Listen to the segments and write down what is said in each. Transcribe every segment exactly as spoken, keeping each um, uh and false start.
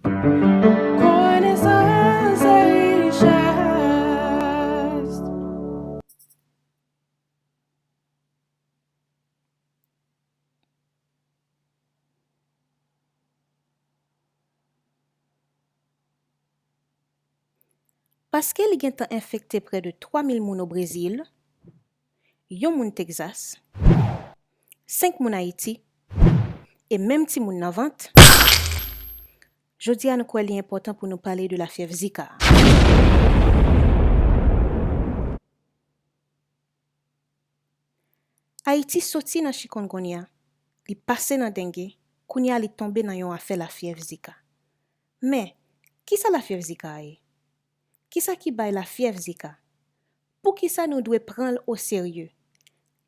Konesans Richard. Paske li gentan enfekte prè de twa mil moun o Brezil, yon moun Texas, senk moun Ayiti, e menm timoun nan vant, jodi a nou kwè li enpòtan pou nou pale de lafyèv Zika. Ayiti soti nan chikungunya, li pase nan denge, kounye a li tonbe nan yon afè lafyèv Zika. Men, kisa lafyèv Zika a ye? Kisa ki bay lafyèv Zika? Poukisa nou dwe pran l oserye?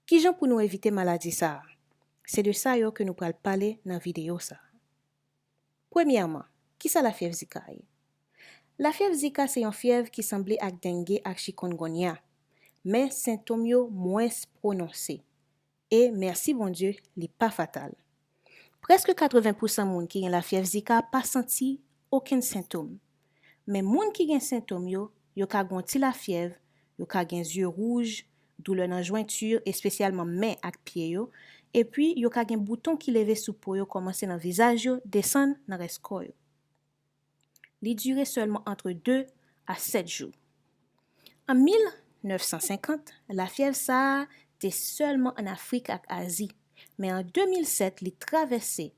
Kijan pou nou evite maladi sa a? Se de sa yo ke nou pral pale nan videyo sa a. Premyèman, kisa lafyèv Zika a ye? Lafyèv Zika se yon fyèv ki sanble ak denge ak chikungunya, men sentòm yo mwens pwononse. E, mèsi Bondye, li pa fatal. Prèske katreven pousan moun ki gen lafyèv Zika pa santi okenn sentòm. Men moun ki gen sentòm yo, yo ka gen yon ti lafyèv, yo ka gen zye wouj, doulè nan jwenti, espesyalman men ak pye yo, epi yo ka gen bouton ki leve sou po yo kòmanse nan vizaj yo, desann nan rès kò yo. Li dire sèlman antre de a sèt jou. An mil nèf san senkant, lafyèv sa a te sèlman ann Afrik ak Azi, men an de mil sèt, li travèse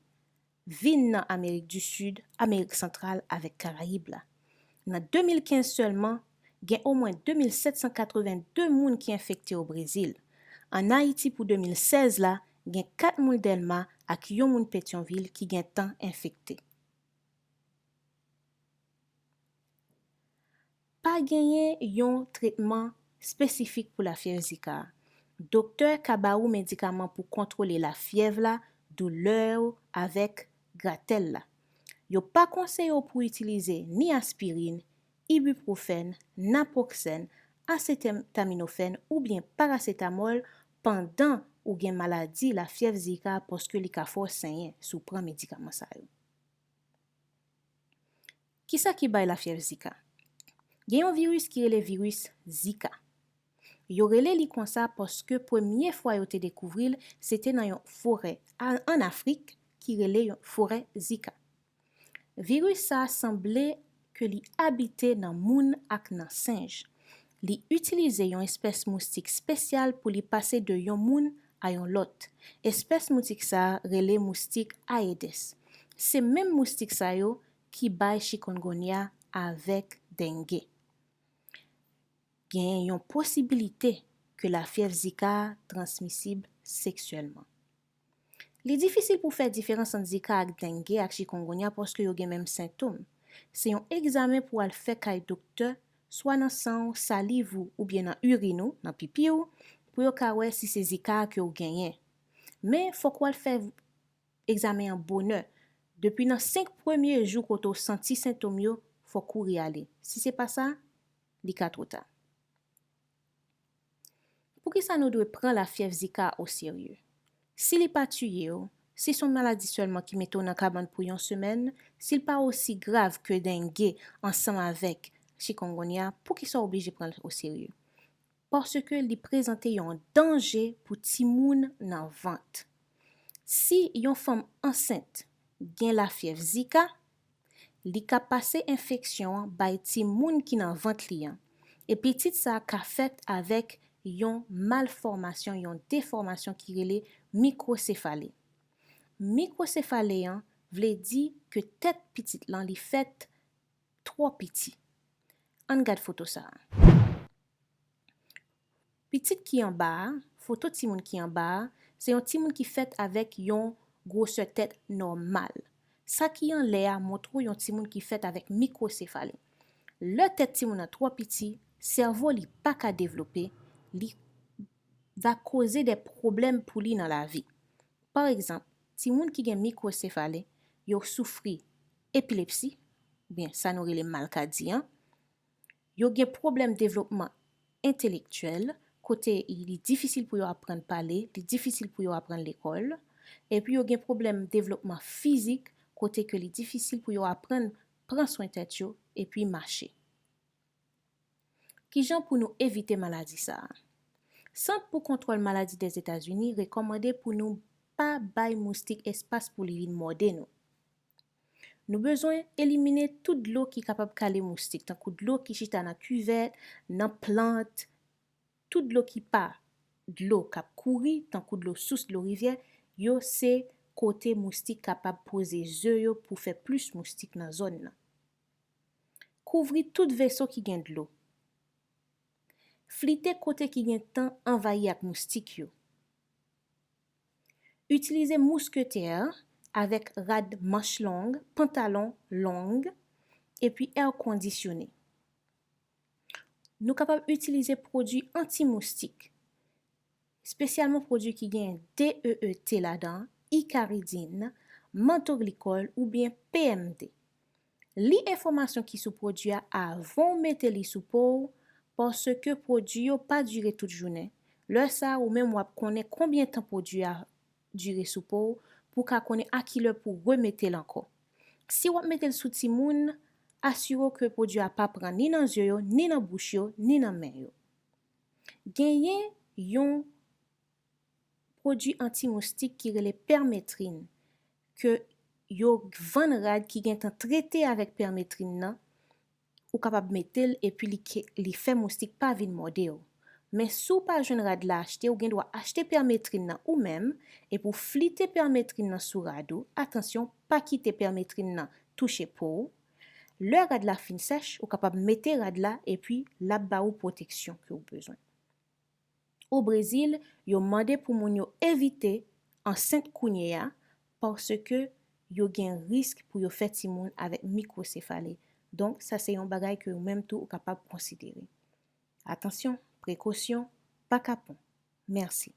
vin nan Amerik di Sid, Amerik Santral avèk Karayib la. Nan de mil kenz sèlman, gen omwen de mil sèt san katreven de moun ki enfekte o Brezil. Ann Ayiti pou de mil sèz la, gen kat moun Dèlma ak yon moun Petyonvil ki gentan enfekte. Pa genyen yon tretman espesifik pou lafyèv Zika a. Doktè ka ba ou medikaman pou kontwole lafyèv la, doulè yo avèk gratèl la. Yo pa konseye w pou w itilize ni aspirin, ibuprofèn, naproxèn, asetaminofèn oubyen parasetamòl pandan ou gen maladi lafyèv Zika paske li ka fè w senyen si w pran medikaman sa yo. Kisa ki bay lafyèv Zika? Gen yon viris ki rele viris Zika. Yo rele li konsa paske premye fwa yo te dekouvri l, se te nan yon forè a-, ann Afrik ki rele yon forè Zika. Viris sa a sanble ke li abite nan moun ak nan senj. Li itilize yon espès moustik espesyal pou li pase de yon moun a yon lòt. Espès moustik sa a rele moustik Aedes. Se menm moustik sa yo ki bay chikungunya avèk denge. Gen yon posibilite ke lafyèv Zika a transmisib seksyèlman. Li difisil pou w fè diferans ant Zika ak denge ak chikungunya paske yo gen menm sentòm. Se yon egzamen pou w al fè kay doktè, swa nan san w, saliv ou oubyen nan irin ou, nan pipi w, pou yo ka wè si se Zika a ke w genyen. Men, fòk w al fè egzamen an bonè. Depi nan senk premye jou kote w santi sentòm yo, fò w kouri ale. Si se pa sa, li ka twò ta. Poukisa nou dwe pran lafyèv Zika a oserye? Si li pa tiye w, si se yon maladi sèlman ki mete w nan kabann pou yon semèn, si l pa osi grav ke denge ansanm avèk chikungunya, poukisa w oblije pran l oserye? Paske li prezante yon danje pou timoun nan vant. Si yon fanm ansent gen lafyèv Zika, li ka pase enfeksyon an bay timoun ki nan vant li an. E pitit sa a ka fèt avèk yon malfòmasyon, yon defòmasyon ki rele mikwosefali. Mikwosefali an vle di ke tèt pitit lan li fèt twò piti. Ann gad foto sa a. Pitit ki anba a, foto timoun ki anba a, se yon timoun ki fèt avèk yon gwosè tèt nòmal. Sa ki anlè a montre w yon timoun ki fèt avèk mikwosefali. Lè tèt timoun nan twò piti, sèvo li pa ka devlope, li va koze de pwoblèm pou li nan lavi. Pa egzanp, timoun ki gen mikwosefali, yo soufri epilepsi, oubyen sa nou rele malkadi an, yo gen pwoblèm devlopman entelektyèl, kote li difisil pou yo aprann pale, li difisil pou yo aprann lekòl, epi yo gen pwoblèm devlopman fizik, kote ke li difisil pou yo aprann pran swen tèt yo, epi mache. Kijan pou nou evite maladi sa a? Sant pou Kontwòl Maladi Dèzetazini rekòmande pou nou pa bay moustik espas pou li vin mòde nou. Nou bezwen elimine tout dlo ki kapab kale moustik, tankou dlo ki chita nan kivèt, nan plant, tout dlo ki pa dlo k ap kouri, tankou dlo sous, dlo rivyè, yo se kote moustik kapab poze ze yo pou fè plis moustik nan zòn nan. Kouvri tout veso ki gen dlo. Flite kote ki gen tan anvayi ak moustik yo. Itilize mousketer avèk rad manch long, pantalon long, epi èr kondisyone. Nou kapab itilize pwodui anti-moustik, espesyalman pwodui ki gen D E E T ladan, ikaridin, mantoglikòl oubyen P M D. Li enfòmasyon ki sou pwodui a avan w mete li sou po w, paske pwodui yo pa dire tout jounen. Lè sa a, ou menm w ap konnen konbyen tan pwodui a dire sou po w, pou w ka konnen a ki lè pou w remete l ankò. Si w ap mete l sou timoun, asire w ke pwodui a pa pran ni nan zye yo, ni nan bouch yo, ni nan men yo. Genyen yon pwodui anti-moustik ki rele pèmetrin, ke yo vann rad ki gentan trete avèk pèmetrin nan, ou kapab mete l epi li ke, li fè moustik pa vin mòde w. Men si w pa jwenn rad la achte, ou gen dwa achte pèmetrin nan ou menm, epi w flite pèmetrin nan sou rad ou. Atansyon, pa kite pèmetrin nan touche po w. Lè rad la fin sèch, ou kapab mete rad la epi l ap ba ou pwoteksyon ke w bezwen. O Brezil, yo mande pou moun yo evite ansent kounye a, paske yo gen risk pou yo fè timoun avèk mikwosefali. Donk, sa se yon bagay ke ou menm tou ou kapab konsidere. Atansyon, prekosyon, pa kapon. Mèsi.